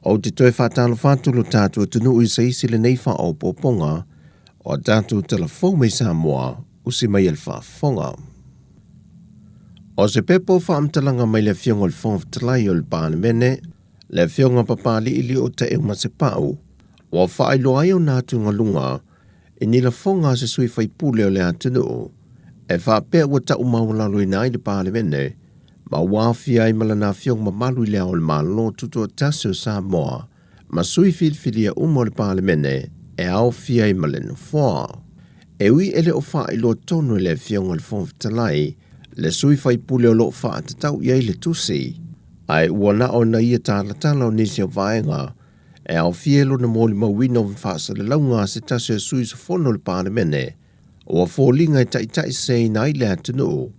Ou te toe faatalofa atu lo tatou atunuu i se isi lenei faaopoopoga o a tatou tala fou mai Samoa, usi mai e le faafofoga. O se pepa o faamatalaga mai le Afioga i le Fofoga Fetalai o le Palemene, le Afioga Papalii Lio Taeumasepau, ua faailoa ai ona atugaluga i ni lafoga a se sui faipule o le atunuu e faapea ua tau maualaloina ai le Palemene ma ua aofia ai ma lana afioga mamalu i Le Ao o le Malo Tutoatasi o Samoa ma sui filifilia uma o le Palemene e aofia ai ma le Nofoa. E ui e le o faailoa tonu e le Afioga i le Fofoga Fetalai le sui faipule o lo o faatatau i ai le tusi, ae ua na o na ia talatala o nisi o vaega e aofia i lona molimauina o faasalalauga a se tasi o sui usufono o le Palemene ua foliga e taitaiseseina ai le atunuu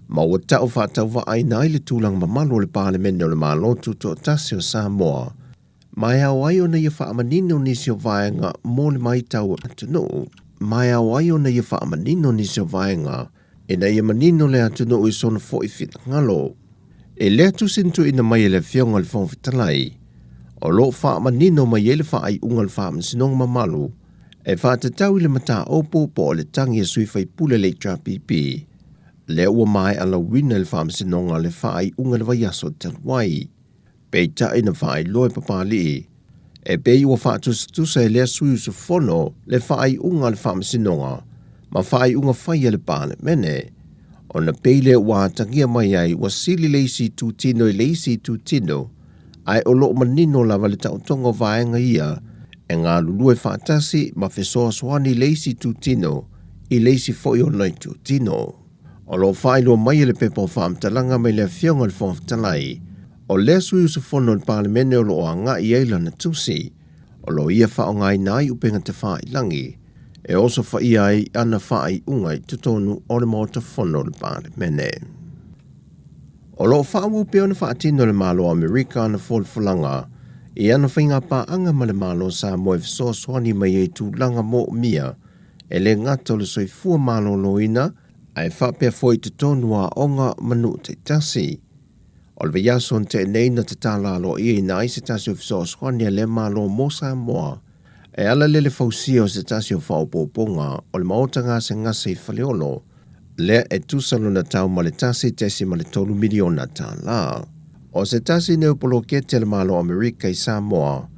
ma ua tau faatauvaaina ai le tulaga mamalu o le Palemene o le Malo Tutoatasi o Samoa, ma e ao ai ona ia faamanino nisi o vaega mo le matau atunuu, ma e ao ai ona ia faamanino nisi o vaega ina ia manino le atunuu i sona foi finagalo. I lea tusi na tuuina mai e le Afioga i le Fofoga Fetalai, o lo o faamanino mai ai le faaiuga a le Faamasinoga Mamalu e faatatau i le mataupu po o le tagi a sui faipule le HRPP, lea ua maea lauina e le Faamasinoga le faaiuga i le vaiaso talu ai. Peitai na faailoa e Papalii, e pei ua faatusatusa e lea sui usufono le faaiuga a le Faamasinoga ma faaiuga fai a le Palemene, ona pei lea ua atagia mai ai ua sili le isi itutino i le isi itutino, ae o lo o manino lava le taotoga o vaega ia e galulue faatasi ma fesoasoani i le isi itutino i le isi foi ona itutino. O lo o faailoa mai e le pepa o faamatalaga mai le Afioga i le Fofoga Fetalai, o lea sui usufono o le Palemene o lo o agai i ai lana tusi, o lo o ia faaaogaina ai upega tafailagi e osofaia ai ana faaiuga i totonu o le Maota Fono o le Palemene. O lo o faaauau pea ona faatino e le Malo o Amerika ana folafolaga i ana faigapaaga ma le Malo o Samoa e fesoasoani mai ai i tulaga moomia e le gata o le soifua maloloina ae faapea foi i totonu o aoga ma nuu taitasi. O le vaiaso na tea nei na tatala aloaiaina ai se tasi o fesoasoani a lea Malo mo Samoa e ala lea le fausia o se tasi o faaopoopoga o le maota gasegase i Faleolo, lea e tusa lona tau ma le $1.3 miliona. O se tasi nei o poloketi a le Malo o Amerika i Samoa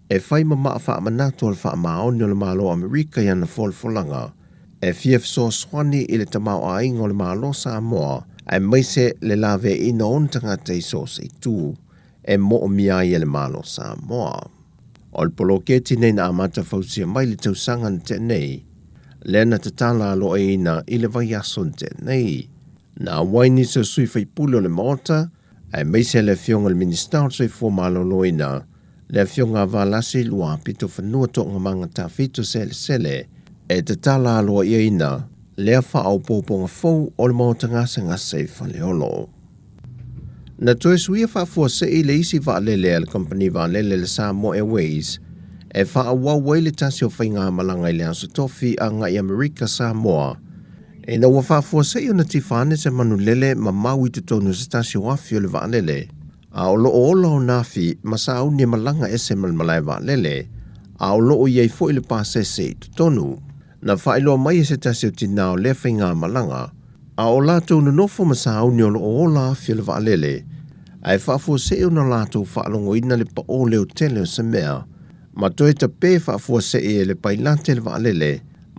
e fai ma maa faamanatu o le faamaoni o le Malo o Amerika i ana folafolaga e fia fesoasoani i le tamaoaiga o le Malo Samoa aemaise le laveaiina o ona tagata i so o se itu e moomia ai e le Malo Samoa. O le poloketi nei na amata fausia mai le tausaga na tea nei, lea na tatala aloaiaina i le vaiaso na tea nei. Na auai nisi o sui faipule o le Maota, aemaise le Afioga i le Minisita o le Soifua Maloloina, le Afioga a Valasi Luapitofanua Toogamaga Tafito Selesele, e tatala aloaiaina lea faaopoopoga fou o le Maota Gasegase i Faleolo. Na toe suia faafuasei le isi vaalele a le kamupani vaalele le Samoa Airways e faaauau ai le tasi o faigamalaga i le Aso Tofi agai Amerika Samoa ina ua faafuasei ona tifa ane se manulele ma mau i totonu o se tasi o afi o le vaalele, a o lo o ola ona afi ma sauni e malaga ese ma le malae vaalele, a o lo o i ai foi le pasese i totonu. Na faailoa mai e se tasi o tinā o lea faigamalaga, a o latou nonofo ma sauni o lo o ola afi o le vaalele, ae faafuasei ona latou faalogoina le paʻō leotele o se mea, ma toe tapē faafuasei e le pailate le vaalele,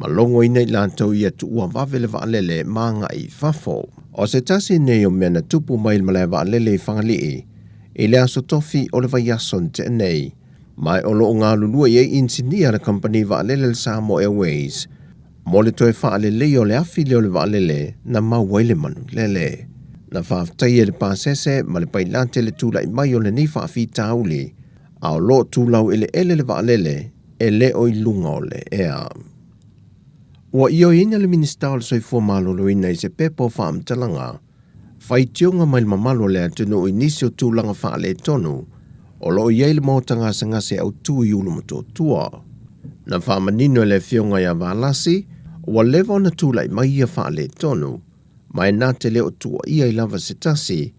ma logoina i latou ia tuua vave le vaalele ma agai i fafo. O se tasi nei o mea na tupu mai i le malae vaalele i Fagalii i le Aso Tofi o le vaiaso na tea nei, ma o lo o galulue i ai inisinia a le kamupani vaalele le Samoa Airways mo le toe faaleleia o le afi lea o le vaalele na mau ai le manulele. Na faafetaia e le pasese ma le pailate le tulai mai o lenei faafitauli, a o lo o tulau eleele le vaalele e le o i luga o le ea. Ua ioeina le Minisita o le Soifua Maloloina i se pepa o faamatalaga faitioga mai le mamalu o le atunuu i nisi o tulaga faaletonu o lo o i ai le maota gasegase autu i Ulumotootua. Na faamanino e le Afioga ia Valasi, ua leva ona tulai mai ia faaletonu, ma e na te le o tuuaia ai lava se tasi,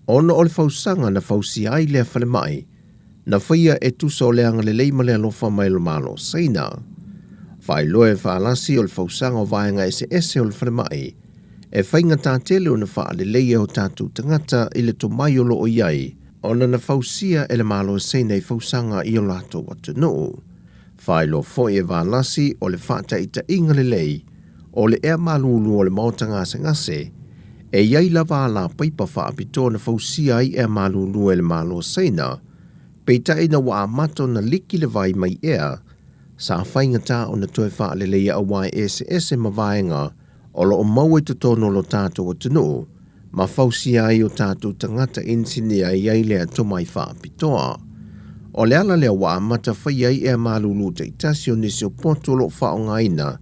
ona o le fausaga na fausia ai lea falemai. na faia e tusa o le agalelei ma le alofa mai o le Malo o Saina. Faailoa e Valasi o le fausaga o vaega eseese o le falemai e faigata tele ona faaleleia o tatou tagata i le tomai o lo o i ai ona na fausia e le Malo o Saina i fausaga i o latou atunuu. Faailoa foi e Valasi o le faataitaiga lelei o le ea malulu o le maota gasegase, e i ai lava alapaipa faapitoa na fausia ai ea malulu e le Malo o Saina, peitai ina ua amata ona liki le vai mai ea, sa faigata ona toe faaleleia aua e eseese ma vaega o lo o maua i totonu o lo tatou atunuu ma fausia ai o tatou tagata inisinia e i ai lea tomai faapitoa. O le ala lea ua amata faia ai ea malulu taitasi o nisi o potu o lo o faaaogaina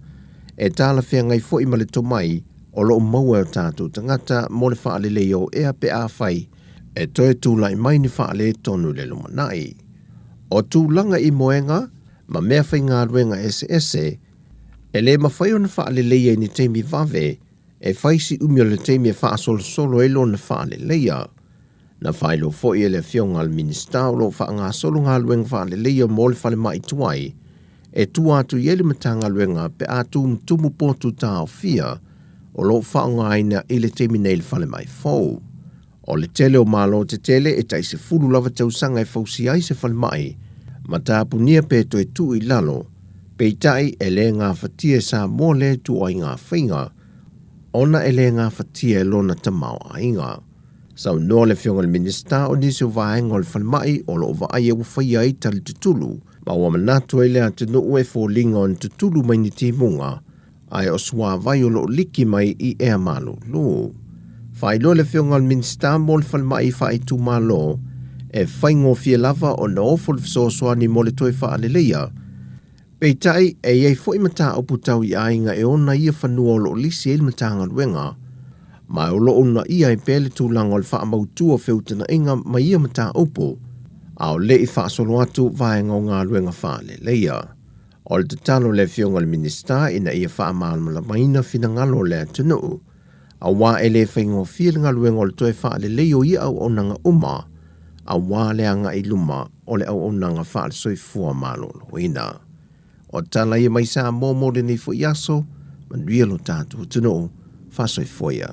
e talafeagai foi ma le tomai o lo o maua e o tatou tagata mo le faaleleia o ea pe afai e toe tulai mai ni faaletonu i le lumanai. O tulaga i moega ma mea faigaluega eseese, e le mafai ona faaleleia i ni taimi vave e fai si umi o le taimi e faasolosolo ai lona faaleleia. Na faailoa foi e le Afioga a le Minisita o lo o faagasolo galuega faaleleia mo le falemai tuai e tua atu i ai le Matagaluega pe a tumutumu potu taofia o lo o faaaogaina i le taimi nei i le falemai fou. O le tele o Malo tetele e tai 10 lava tausaga e fausia ai se falemai ma tapunia pe toe tuu i lalo, peitai e le gafatia e Samoa lea ituaiga faiga ona e le gafatia e lona tamaoaiga. Saunoa le Afioga i le Minisita o nisi o vaega o le falemai o lo o vaaia ua faia ai tali tutulu ma ua manatu ai le atunuu e foliga ona tutulu mai ni timuga ae o suavai o lo o liki mai i ea malulu. Faailoa le Afioga i le Minisita mo le Falemai Faaitumalo e faigofie lava ona ofo le fesoasoani mo le toe faaleleia. Peitai, e i ai foi mataupu tau i aiga e ona ia fanua o lo o lisi ai le Matagaluega, ma o lo o uunaia ai pea le tulaga o le faamautu o feutagaiga ma ia mataupu, a o le i faasolo atu vaega o galuega faaleleia. O le tatalo a le Afioga i le Minisita ina ia faamalamalamaina finagalo o le atunuu, aua e le faigofie le galuega o le toe faalelei o ia auaunaga uma, aua le agai i luma o le auaunaga faale-soifua maloloina. O tala ia mai Samoa mo lenei foi aso, manuia lo tatou atunuu, faasoifua ia.